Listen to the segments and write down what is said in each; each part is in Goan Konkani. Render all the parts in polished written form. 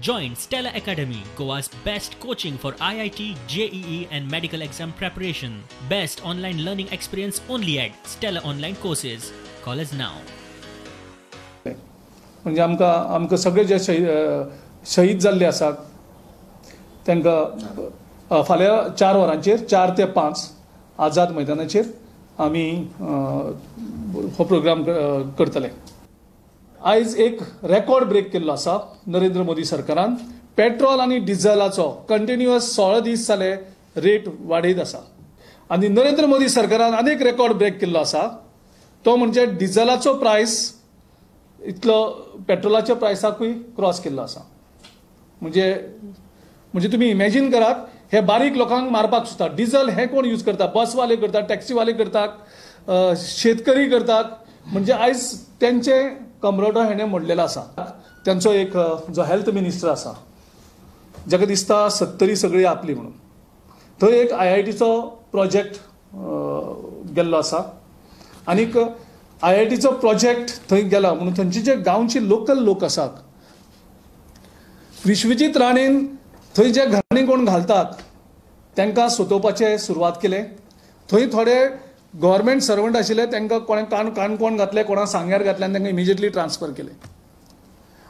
Join Stella Academy, Goa's best coaching for IIT, JEE and medical exam preparation. Best online learning experience only at Stella Online Courses. Call us now. म्हणजे आमकां आमकां सगळे जे शहीद जाल्ले आसात तांकां फाल्यां 4 वरांचेर 4 ते 5 आझाद मैदानाचेर आमी हो प्रोग्राम करतले. आयज एक रेकॉर्ड ब्रेक केल्लो आसा नरेंद्र मोदी सरकारान. पेट्रोल आनी डिझलाचो कंटिन्युअस 16 दीस जाले रेट वाडयत आसा आनी नरेंद्र मोदी सरकारान आनीक रेकॉर्ड ब्रेक केल्लो आसा तो म्हणजे डिझलाचो प्रायस इतलो पेट्रोलाच्या प्रायसाकूय क्रॉस केल्लो आसा. म्हणजे म्हणजे तुमी इमॅजीन करात, हे बारीक लोकांक मारपाक सोदता. डिझल हे कोण यूज करता? बसवाले करतात, टॅक्सीवाले करतात, शेतकरी करतात. म्हणजे आयज तेंचे कमरोटो हेणे मोडलेलो आसा. तेंचो एक जो हेल्थ मिनिस्टर आसा जाका दिसता 70 सगळी आपली म्हणून, थंय एक IITचो प्रोजेक्ट गेल्लो आसा आनीक IITचो प्रोजेक्ट थंय गेला म्हणून थंयचे जे गांवचे लोकल लोक आसात, विश्वजीत राणेन थंय जे घरांनी कोण घालतात तांकां सोदोवपाचें सुरवात केलें. थंय थोडे गव्हर्मेंट सर्वंट आशिल्ले तांकां कोणें काणकोण घातले, कोणा सांग्यार घातले आनी तांकां इमिजिएटली ट्रान्सफर केले.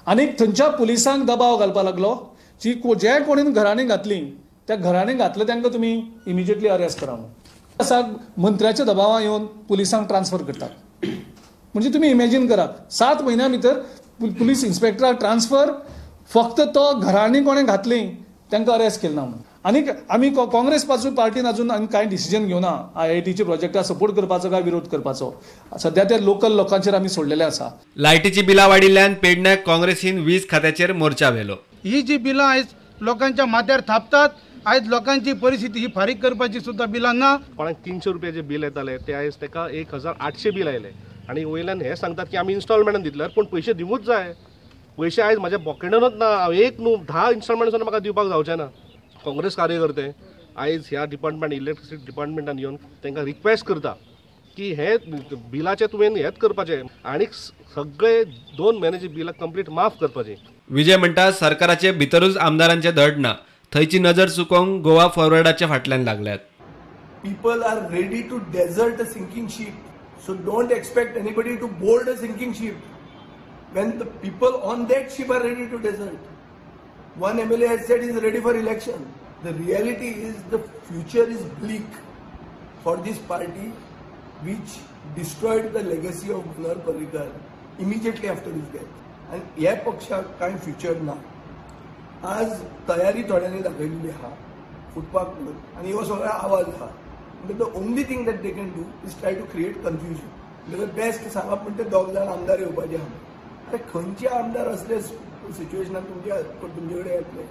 आनी थंयच्या पुलिसांक दबाव घालपाक लागलो की जे कोणी घरांनी घातली त्या घरांनी घातले तांकां तुमी इमिजिएटली अरेस्ट करा म्हणून. आसा मंत्र्याच्या दबावा येवन पुलिसांक ट्रान्सफर करतात. म्हणजे तुमी इमॅजीन करात, 7 म्हयन्या भितर पुलीस इन्स्पेक्टराक ट्रान्सफर, फक्त तो घरांनी कोणें घातली तांकां अरेस्ट केले ना म्हणून. आनी आमी काँग्रेस पार्टीन अजून आनी कांय डिसिजन घेवना IITच्या प्रोजेक्टाक सपोर्ट करपाचो काय विरोध करपाचो. सध्या ते लोकल लोकांचेर आमी सोडलेले आसा. लायटीची बिलां वाडिल्ल्यान पेडण्याक काँग्रेसीन वीज खात्याचेर मोर्चा व्हेलो. ही जी बिलां आयज लोकांच्या माथ्यार थापतात, आयज लोकांची परिस्थिती ही फारीक करपाची सुद्दां बिलां ना. कोणाक 300 रुपयाचे बिल येताले ते आयज ताका 1800 बील आयले आनी वयल्यान हे सांगतात की आमी इन्स्टॉलमेंटान दितले, पूण पयशे दिवूच जाय. पयशे आयज म्हाज्या पॉकेटानूच ना. हांव एक न्हू 10 इन्स्टॉलमेंट सुद्दां म्हाका दिवपाक जावचें ना. काँग्रेस कार्यकर्ते आयज ह्या डिपार्टमेंट इलेक्ट्रिसिटी डिपार्टमेंटान येवन तांकां रिक्वेस्ट करता की हे बिलाचें तुवें हेच करपाचें आनी सगळे 2 म्हयन्याची बिलां कंप्लीट माफ करपाचें. विजय म्हणटा सरकाराचे भितरूच आमदारांचे धड ना, थंयची नजर चुकोवंक गोवा फॉरवर्डाच्या फाटल्यान लागल्यात. People are ready to desert a sinking ship, so don't expect anybody to board a sinking ship when the people on that ship are ready to desert. One MLA has said he is ready for election. The reality is the future is bleak for this party, which destroyed the legacy of Manohar Parrikar immediately after his death. And ह्या पक्षाक कांय फ्युचर ना. आज तयारी थोड्यांनी दाखयल्ली आहा फुटपाक म्हणून आनी हो सगळो आवाज आहा. म्हणजे the only thing that they can do is try to create confusion. म्हणजे बेस्ट सांगप म्हणटा 2 जाण आमदार येवपाचे आहा. अरे खंयचे आमदार असले सिच्युएशनान तुमचे कडेन येतले?